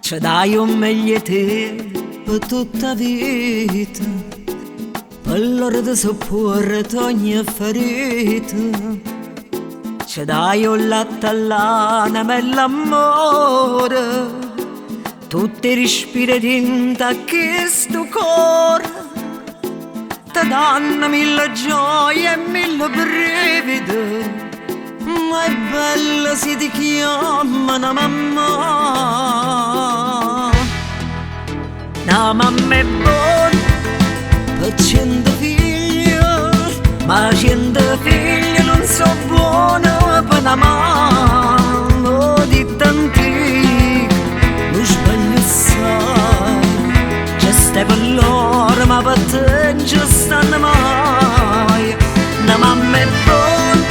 Ce dai 'o meglio 'e te pe' tutt' 'a vita, pe' loro te suppuorte ogni ferita. Ce dai 'o latte all'anema e l'ammore, tutt' 'e respire dint' a chistu core. Te danno mille gioie e mille brivide, ma è bello si ti chiammano mammà. Na mamma è bona pe' ciento figlie, ma ciento figlie nun so' buone pe' na mamma. 'O ditto antico nun sbaglio assaje, ce stev l'oro ma pe' te nun ce stanno maje. Na mamma è bona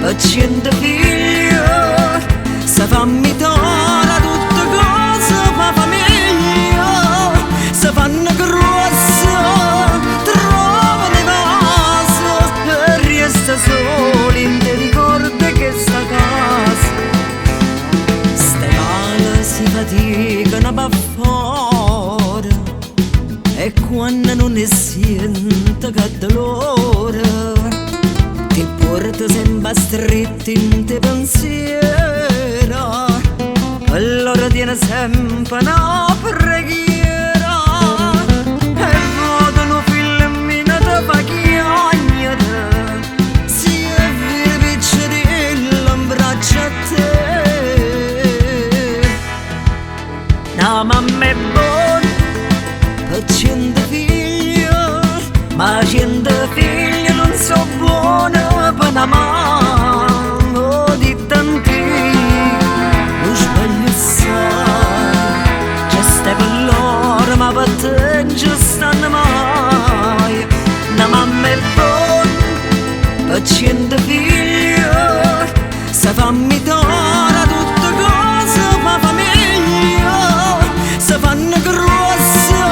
pe' ciento figlie, se fa 'mmità tutte cose p' 'a famiglia, se fanno gruosse, trovano 'e vase e rieste sola dint' 'e ricorde 'e chesta casa. Ste male si faticano pe' fora e quanno nun 'e siente che dolore, te puorte sempe astritte 'int' 'e pensiere, allora tiene sempe na preghiera. E vote nu filmino te fa chiagnere, si 'e vire piccerille 'mbraccio a te. Na mamma è bona pe' ciento figlie, ma ciento figlie nun so' buone pe' na mamma. 'O ditto antico nun sbaglio assaje, ce stev l'oro ma pe' te nun ce stanno maje. Na mamma è bona pe' ciento figlie, se fa 'mmità tutte cose p' 'a famiglia, se fanno gruosse,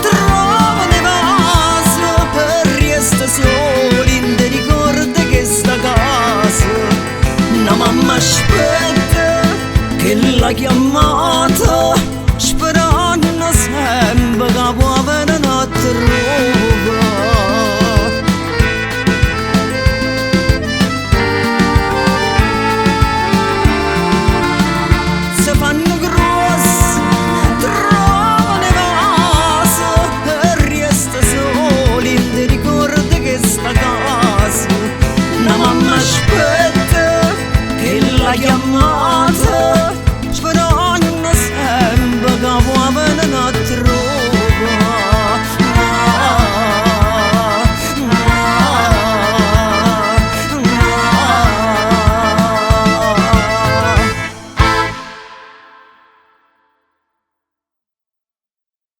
trovano 'e vase e rieste sola dint' 'e ricorde 'e chesta casa. Na mamma aspetta chella chiammata.